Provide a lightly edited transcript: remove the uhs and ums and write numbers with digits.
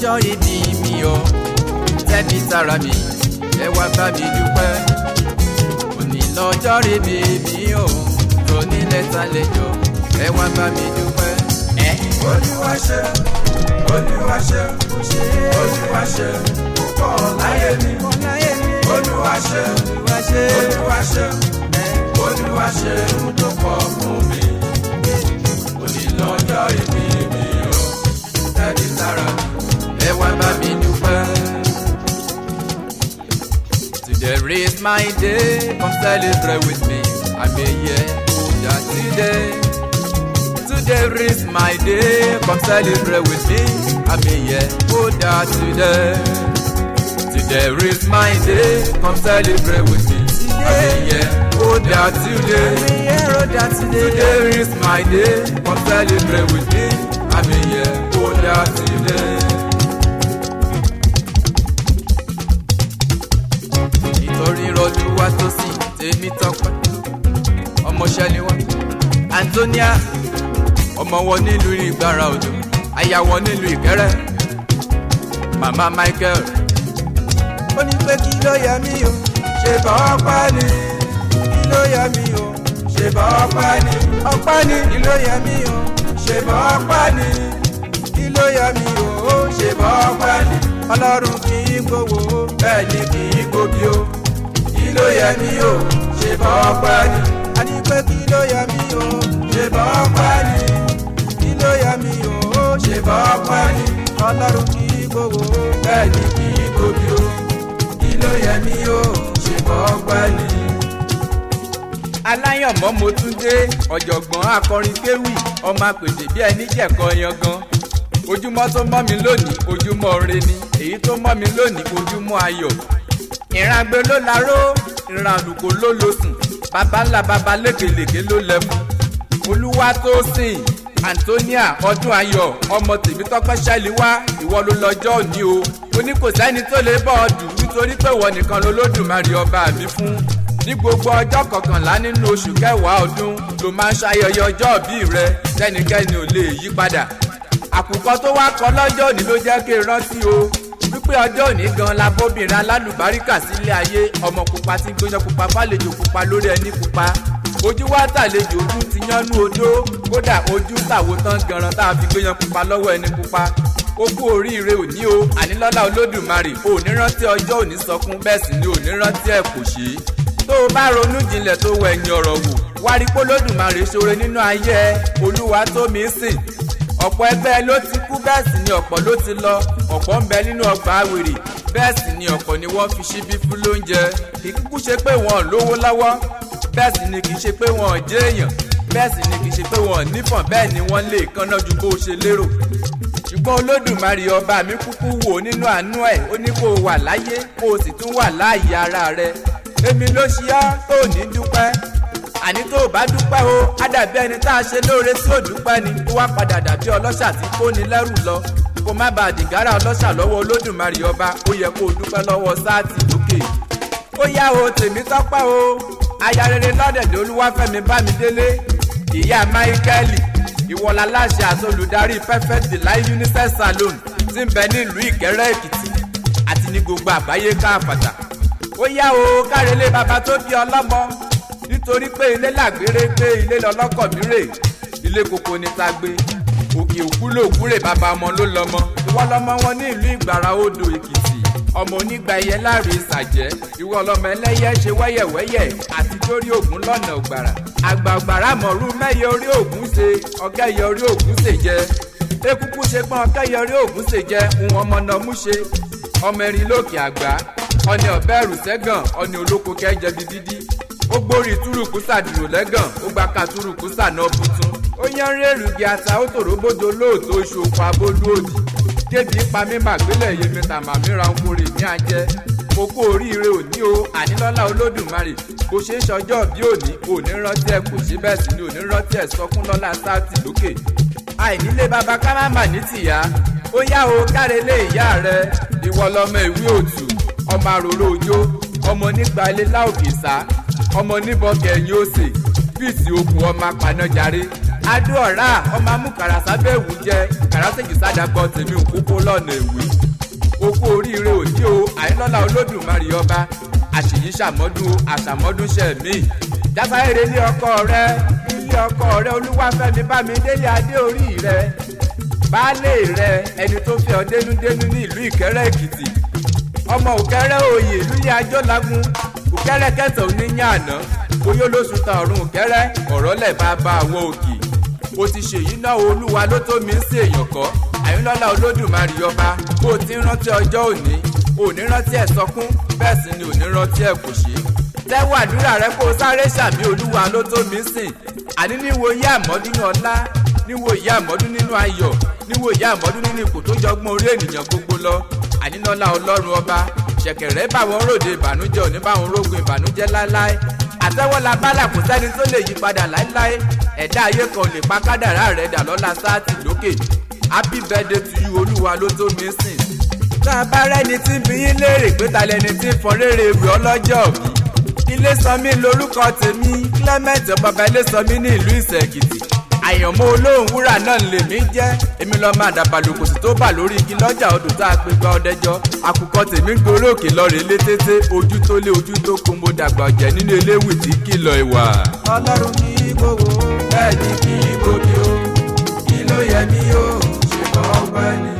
Lọ́jọ́ ìbí mi o, tẹ́bí tara mi, ẹ wá bá mi dúpẹ́. Òní lọ́jọ́ ìbí mi o, tónílẹ̀ tàlejò, ẹ wá bá mi dúpẹ́. Ẹ Olúwa ṣe, Olúwa ṣe, Olúwa ṣe púpọ̀ láyé mi. Olúwa ṣe, Olúwa ṣe, Olúwa ṣe ohun tó pọ̀ fún mi. Òní lọ́jọ́ ìbí mi o, tẹ́bí tara mi, ẹ wá bá mi dúpẹ́. Today is my day, come celebrate with me. I'm a year older today. Today is my day, come celebrate with me. I'm a year older today. Today is my day, come celebrate with me. I'm a year older today. Today is my day, come celebrate with me. I'm a year older today. Nítorí rọdún wá tó sì tèmi tọpẹ́, ọmọọṣẹ́ ni wá. Antonia, ọmọ wọn nílùú Ìgbára Òjò, aya wọn nílùú Ìkẹrẹ, màmá Michael. Ó ní pé kí ló yẹ mí o, ṣe bá ọpẹ́ ni. Kí ló yẹ mí o, ṣe bá ọpẹ́ ni. Ọpẹ́ ni. Kí ló yẹ mí o, ṣe bá ọpẹ́ ni. Kí ló yẹ mí o, ṣe bá ọpẹ́ ni. Ọlọ́run kì í gbowó, bẹ́ẹ̀ ni kì í gbòbí o. Kí ló yẹ mí o, ṣe bá ọpẹ́ ni. A ní pé kí ló yẹ mí o, ṣe bá ọpẹ́ ni. Kí ló yẹ mí o, ṣe bá ọpẹ́ ni. Ọlọ́run kì í gbowó, bẹ́ẹ̀ ni kì í gbòbí o. Kí ló yẹ mí o, ṣe bá ọpẹ́ ni. Aláyànmọ́ mo tún dé, ọ̀jọ̀gbọ́n akọrin kéwì, ọmọ àpèdè bí ẹni jẹ̀kọ yangan. Ojúmọ́ tó mọ́ mi lónìí, ojúmọ́ ire ni. Èyí tó mọ́ mi lónìí, ojúmọ́ ayọ̀. Ìràngbé ló laró, ìran àlùkò ló losùn, baba ńlá baba lékelèké ló lẹ́fun. Olúwa tó sìn Antonia ọdún ayọ̀, ọmọ Tèmítọ́pẹ́ ṣẹ́lí wá, ìwọ ló lọ́jọ́ òní o. Ó ní kò sẹ́ni tó lè bọ́ ọ dùn nítorí pé ìwọ nìkan lolódùmarè ọba mi fún. Ní gbogbo ọjọ́ 11 nínú oṣù kẹwàá ọdún ló máa ń ṣayẹyẹ ọjọ́ ìbí rẹ, tẹ́nikẹ́ni ò lè yí padà. Àkùkọ tó wá kọ lọ́jọ́ òní ló jẹ́ kí n rántí o, wípé ọjọ́ òní gan la bóbìnrin alálùbáríkà sílé ayé, ọmọ pupa tí gbóná pupa fàlejò pupa lórí ẹni pupa. Ojú wa tàlejò ojú ti yánú odó, kódà ojú tàwo tán ganan tá a fi gbéyan pupa lọ́wọ́ ẹni pupa. Ó kú oríire òní o, ànílọ́lá Olódùmarè, òní rántí ọjọ́ òní sọkún, bẹ́ẹ̀ sì ni òní rántí ẹ̀ kò ṣe é. Tó o bá ronú jinlẹ̀ tó wọ ẹ̀yìn ọ̀rọ̀ wò, wá rí pé Olódùmarè ṣoore nínú ayé ẹ. Olúwa tó mi sìn, ọ̀pọ̀ ẹgbẹ́ ló ti kú, bẹ́ẹ̀ sì ni ọ̀pọ̀ ló ti lọ, ọ̀pọ̀ ń bẹ nínú ọgbà àwèrè, bẹ́ẹ̀ sì ni ọ̀pọ̀ ni wọ́n fi ṣíbí fún lóúnjẹ. Kì í kúkú ṣe pé wọn ò lówó lọ́wọ́, bẹ́ẹ̀ sì ni kì í ṣe pé wọn ò jẹ́ èèyàn, bẹ́ẹ̀ sì ni kì í ṣe pé wọn ò nífọ̀n, bẹ́ẹ̀ ni wọ́n lè kánná ju bó ṣe lérò. Ṣùgbọ́n Olódùmarè ọba mi kúkú wò nínú àánú ẹ̀, ó ní kó o wà láyé, kó o sì tún wà láàyè ara rẹ. Èmi ló ṣe ọ́ tó ní dúpẹ́. Àní tó o bá dúpẹ́ o, á dàbí ẹni tá a ṣe lóore tí ò dúpẹ́ ni, tó wá padà dàbí ọlọ́ṣà tí kò ní lẹ́rù lọ. Kó má bàa dìgárà ọlọ́ṣà lọ́wọ́ Olódùmarè ọba, ó yẹ kó o dúpẹ́ lọ́wọ́ sáàtì lókè. Ó yá o Tèmítọ́pẹ́ o, aya rere lọ́dẹ̀dẹ̀ Olúwafẹ́mi Bámidélé, ìyá Máíkẹ́lì, ìwọlá láṣẹ àti olùdarí Perfect Delight Unisex Salon tí ń bẹ nílùú Ìkẹrẹ́ Èkìtì àti ní gbogbo àgbáyé káàfàtà. Ó yá o kárelé bàbá tó bí ọlọ́mọ, nítorí pé ilé làgbére gbé, ilé lọlọ́kọ̀ mírè, ilé koko ní ta gbé, òkè òkú lòkúrè, bàbá ọmọ ló lọmọ. Ìwọ lọmọ wọn ní ìlú Ìgbàrà Odò Èkìtì, ọmọ onígbà ẹyẹ láàrin ìsàjẹ́, ìwọ ọlọmọ ẹlẹ́yẹ ṣe wẹ́yẹ̀wẹ́yẹ̀ àti dórí ògún lọ́nà ògbàrà. Àgbà ògbàrà mọ̀rú mẹ́yẹ orí ògún ṣe, ọ̀kẹ́yẹ orí ògún ṣe jẹ. Ekuku ṣe pọ́n ọ̀kẹ́yẹ orí ògún ṣe jẹ, ń ọmọ náà mú ṣe. Ọmọ erin lókè àgbá, ọ̀nì ọ̀bẹ ẹ̀rù sẹ́gàn, ọ̀nì olóko kẹ́jẹ bí dídí. Ó gbórí túrùkù sàdúró lẹ́gàn, ó gba ká túrùkù sànà bùtún. Ó yán rérùgì ata, ó tòró bójó lóòótọ́ oṣù òkú abólú òdì. Débi pa mí màgbélẹ̀ yemi tàmà mi ra nkórè ní ajẹ́. Mo kú oríire òní o, ànílọ́lá Olódùmarè, bó ṣe ń ṣọjọ́ bí òní, òní rántí ẹ̀ kò sí, bẹ́ẹ̀ sì ni òní rántí ẹ̀ sọkún lọ́lá sáàtì lókè. Àìnílé baba ká má mà ní tìyá, ó yá o kárelé ìyá rẹ, ìwọ lọmọ ìwé òtù, ọmọ àròrò òjò, ọmọ nígbà ilé láòkè sá, ọmọ níbọn kẹyìn òsè. Idris Okùn ọmọ apanájàre Adó-ọ̀rá ọmọ amúkàrà sábẹ́ ìwú jẹ kàràsẹ́jì sádàgbọ́ tèmi òkókó lọ́nà ìwé. Okú oríire òní o, Àyínlọ́lá Olódùmarè ọba, àṣèyí ṣàmọ́dún àṣàmọ́dún ṣẹ̀mí. Jásáyére ilé ọkọ rẹ, ilé ọkọ rẹ Olúwafẹ́mi Bámidélé adé orí rẹ, baálé rẹ ẹni tó fẹ́ ọ dénúdénú ní ìlú Ìkẹ́rẹ́ Èkìtì, ọmọ Òkẹ́rẹ́ òye lúlé Ajọ́lagun, Òkẹ́rẹ́ kẹsàn oníyàn àná, oyó lóṣù ta ọ̀run Òkẹ́rẹ́ ọ̀rọ̀ lẹ̀ bá bá àwọn òkè. O ti ṣèyí náà, Olúwa ló tó mi ń sí èèyàn kọ́. Àyínlọ́lá Olódùmarè ọba, bó o ti ń rántí ọjọ́ òní, òní rántí ẹ̀ sọkún, bẹ́ẹ̀ sì ni òní rántí ẹ̀ kò ṣe. Tẹ́wọ́ àdúrà rẹ kó o sáré ṣàmì, Olúwa ló tó mi sìn. Àní níwo yé àmọ́dún ní ọlá, níwo ìyá àmọ́dún nínú ayọ̀, níwo ìyá àmọ́dún nínú ipò tó jọgbọ́n orí ènìyàn gbogbo lọ. Ànínọ́lá Ọlọ́run ọba, ṣẹ̀kẹ̀rẹ̀ bá wọn ròde ìbànújẹ́, òní bá wọn rógun ìbànújẹ́ láéláé. Àtẹ́wọ́lá bálà kò sẹ́ni tó lè yí padà láéláé. Ẹ̀dá ayé kan ò lè pa kádàrá rẹ̀ dà lọ́la sáàtì lókè. Happy birthday to you, Olúwa ló tó mi sìn. Tá a bá rẹ́ni tí ń bi yín léèrè pé ta lẹni tí ń fọn rere ìwé ọlọ́jọ́ bí, Ilésànmí lorúkọ tèmi, Clement bàbá Ilésànmí ní ìlú Ìsẹ̀-Èkìtì. Àyànmọ́ olóhùn wúrà náà lèmi jẹ́. Èmi lọ́ọ́ máa dàbàlùkòsì tó bà lórí igi lọ́jà odò tá a pè gba ọdẹjọ́. Àkùkọ tèmi ń gorí òkè lọ́ọ̀rẹ́ létété, ojú tó lé ojú tó kún, mo dàgbà ọ̀jẹ̀ nínú eléwì tí kìlọ̀ ìwà. Ọlọ́run kì í gbowó, bẹ́ẹ̀ ni kì í gbòdì o. Kí ló yẹ mí o, ṣe bọ́ ọpẹ́ ni.